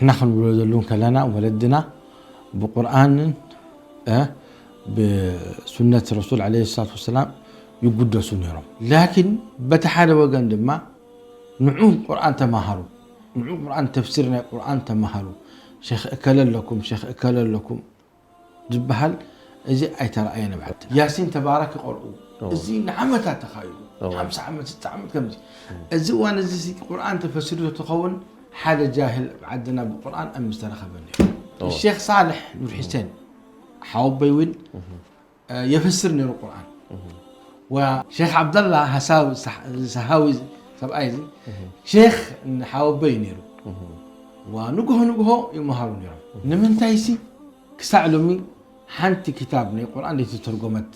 ንሕና ክንብሎ ዘለውን ከለና ወለድና ብቁርኣንን እ፣ ብሱነት ረሱል ዓለይሂ ሰላቱ ወሰላም ይጉደሱ ነይሮም። ላኪን በቲ ሓደ ወገን ድማ ንዑ ቁርኣን ተማሃሩ፣ ንዑ ቁርኣን፣ ተፍሲር ናይ ቁርኣን ተማሃሩ፣ ሸኽ እከለ ኣለኩም፣ ሸኽ እከለ ኣለኩም ዝበሃል እዚ ኣይተረኣየን ኣብ ዓድና። ያሲን ተባረክ ይቐርኡ። እዚ ንዓመታት ተኻይዱ። ሓምሳ ዓመት፣ ስልሳ ዓመት ከምዚ። እዚ እዋን እዚ ቁርኣን ተፈሲሩ ተትኸውን ሓደ ጃህል ኣብ ዓድና ብቁርኣን ኣብ ምስተረኸበ ነይሩ። ሸኽ ሳልሕ ኑር ሑሴን ሓወቦይ እውን የፈስር ነይሩ ቁርኣን። ወሸኽ ዓብደላ ሃሳዊ ሰሓዊ ሰብኣይ እዚ ሸኽ ሓወቦይ ነይሩ። ወንግሆ ንግሆ ይመሃሩ ነይሮም። ንምንታይሲ ክሳዕ ሎሚ ሓንቲ ክታብ ናይ ቁርኣን ዘይተተርጎመት፣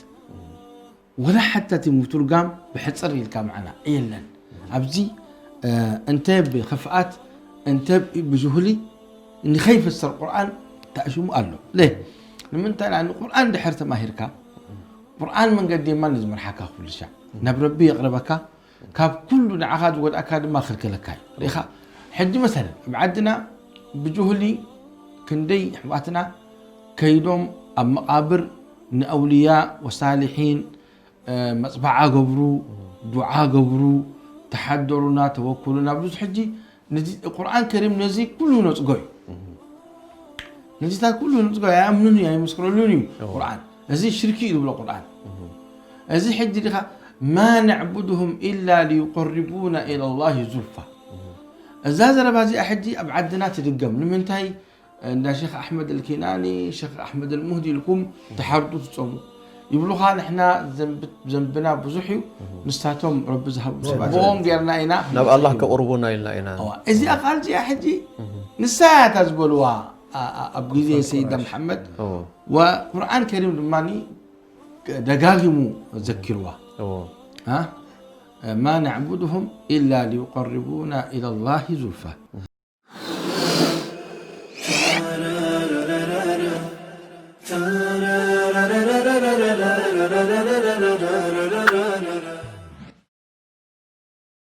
ወላ ሓታ እቲ ምትርጓም ብሕጽር ኢልካ ማዕና የለን። ኣብዚ እንተ ብኽፍኣት እንተ ብጅሁሊ ንኸይፍሰር ቁርኣን ተኣሽሙ ኣሎ። ለ ንምንታይ ንቁርኣን ድሕር ተማሂርካ ቁርኣን መንገዲ የማን ዝመርሓካ ኩሉ ሻዕ ናብ ረቢ የቕርበካ። ካብ ኩሉ ንዓኻ ዝጎድኣካ ድማ ክልከለካ እዩ። ርኢኻ ሕጂ መሰለን ኣብ ዓድና ብጅሁሊ ክንደይ ኣሕዋትና ከይዶም ኣብ መቓብር ንኣውልያ ወሳልሒን መፅባዓ ገብሩ፣ ዱዓ ገብሩ፣ ተሓደሩና፣ ተወኩሉና ብዙሕ። ሕጂ ቁርኣን ከሪም ነዚ ኩሉ ነፅጎ እዩ። ነዚታት ኩሉ ነፅጎ ኣይኣምኑን እዩ ኣይምስክረሉን እዩ። ቁርኣን እዚ ሽርኪ እዩ ዝብሎ ቁርኣን። እዚ ሕጂ ዲኻ ማ ነዕቡድሁም ኢላ ሊዩቀርቡና ኢለላሂ ዙልፋ። እዛ ዘረባ እዚኣ ሕጂ ኣብ ዓድና ትድገም። ንምንታይ እንዳ ሸኽ ኣሕመድ ኣልኪናኒ፣ ሸኽ ኣሕመድ ኣልሙህዲ ኢልኩም ትሓርዱ ትጾሙ ይብሉኻ። ንሕና ዘንብና ብዙሕ እዩ። ንሳቶም ረቢ ዝሃቡ ሰባት ብኦም ጌርና ኢና ናብ ኣላህ ከቕርቡና ኢልና ኢና። እዚኣ ቃል እዚኣ ሕጂ ንሳ እያ እታ ዝበልዋ ኣብ ግዜ ሰይድና መሓመድ። ወቁርኣን ከሪም ድማ ደጋጊሙ ዘኪርዋ። ማ ነዕቡድሁም ኢላ ሊዩቀርቡና ኢለላሂ ዙልፋ።